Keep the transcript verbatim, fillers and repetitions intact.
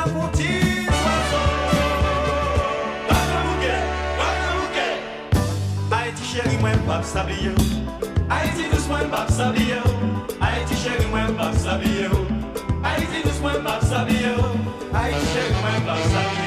Pou ti zwazo. Ayiti cheri, mwen p ap sa bliye w. Ayiti dous, mwen p ap sa bliye w. Ayiti cheri, mwen p ap sa bliye w. Ayiti dous, mwen p ap sa bliye w. Ayiti cheri, mwen p ap sa bliye w.